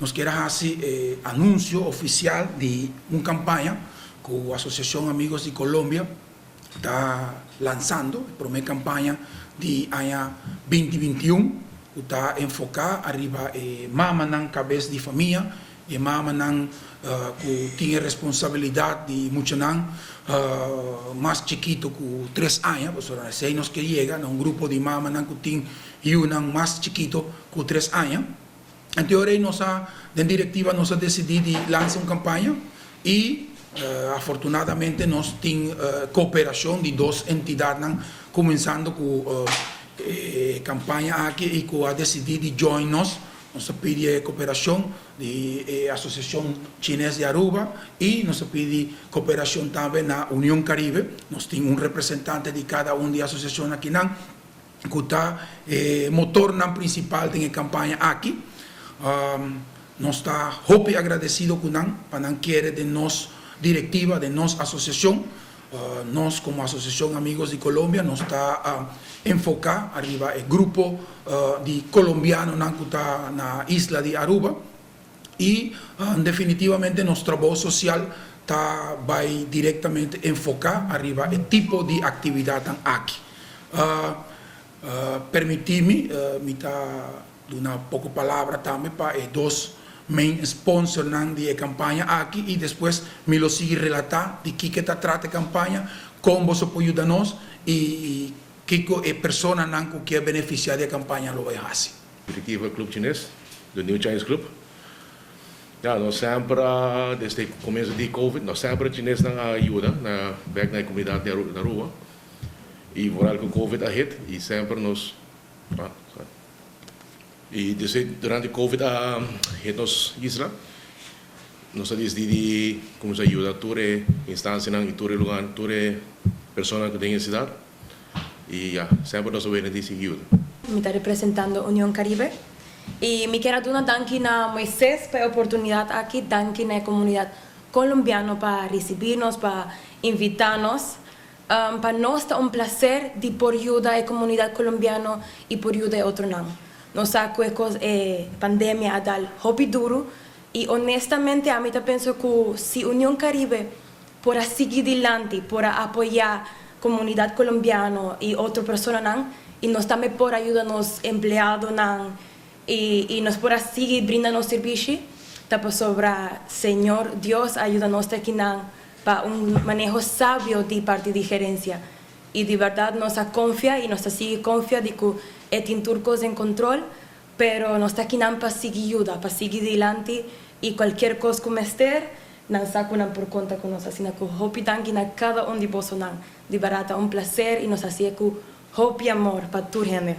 Nos kier a haci e anuncio oficial di un campaña cu Asociacion Amigos di Colombia ta lanzando, e prome campaña di aña 2021, cu ta enfoca ariba e mamanan cabes di famia, e mamanan cu tin e responsabilidad di muchanan mas chikito cu 3 aña, pasobra esey nos kier yega na un grupo di mamanan cu tin yiunan mas chikito cu 3 aña. Anto ora nos a, den directiva nos a dicidi di lansa un campaña y afortunadamente nos tin cooperacion di dos entidad, cuminsando cu e campaña aki y cu a dicidi di join nos. Nos a pidi cooperacion di Asociacion Chines di Aruba y nos a pidi cooperacion tambe na Union Caribe. Nos tin un representante di cada un di asociacion aki nan, cu ta motor nan principal den e campaña aki. Nos ta hopi agradecido cu nan, pa nan kere den nos directiva, den nos asociacion. Nos como Asociacion Amigos di Colombia, nos ta enfoca ariba e grupo di colombiano nan cu ta na isla di Aruba y definitivamente nos trabou social ta bay directamente enfoca ariba e tipo di actividad aki. Permiti mi, mi ta duna poco palabra tambe pa e dos main sponsor nan di e campaña aki y despues mi lo sigui relata di kico ta trata e campaña, con bo por yuda nos y kico e persona nan cu kier beneficia di e campaña lo bay haci. Directiva Club Chines, de New Chinese Club. Ja, nos semper, desde comienso di COVID, nos semper Chines nan a yuda na bek na e comunidad di Aruba. Y vooral cu COVID a hit, y semper nos, ah, sorry. Y desde durante COVID a hit nos isla, nos a dicidi di cuminsa yuda tur instancia y tur lugar, tur persona cu tin necesidad. Y ja, semper nos a weten di sigui yuda. Mi ta representando Union Caribe. Y mi kier duna danki na Moises pa e oportunidad aki, danki na comunidad colombiano pa ricibi nos, pa invita nos. Pa nos ta un placer di por yuda e comunidad colombiano y por yuda otronan. Nos sa cu e pandemia a dal hopi duro y honestamente ami ta pensa cu si Union Caribe por a sigui dilanti, por a apoya comunidad colombiano y otro personanan y nos tambe por a yuda nos empleadonan y nos por a sigui brinda nos servicio, ta pasobra Señor Dios a yuda nos aki nan pa un maneho sabio di parti di gerencia. Y di berdad nos a confia y nos a sigui confia di cu e tin tur cos den control, pero nos ta aki nan pa sigui yuda, pa sigui dilanti y cualkier cos cu mester, nan sa cu nan por conta cu nos. Asina cu hopi danki na cada un di boso nan. Di berdad un placer y nos a haci cu hopi amor pa tur hende.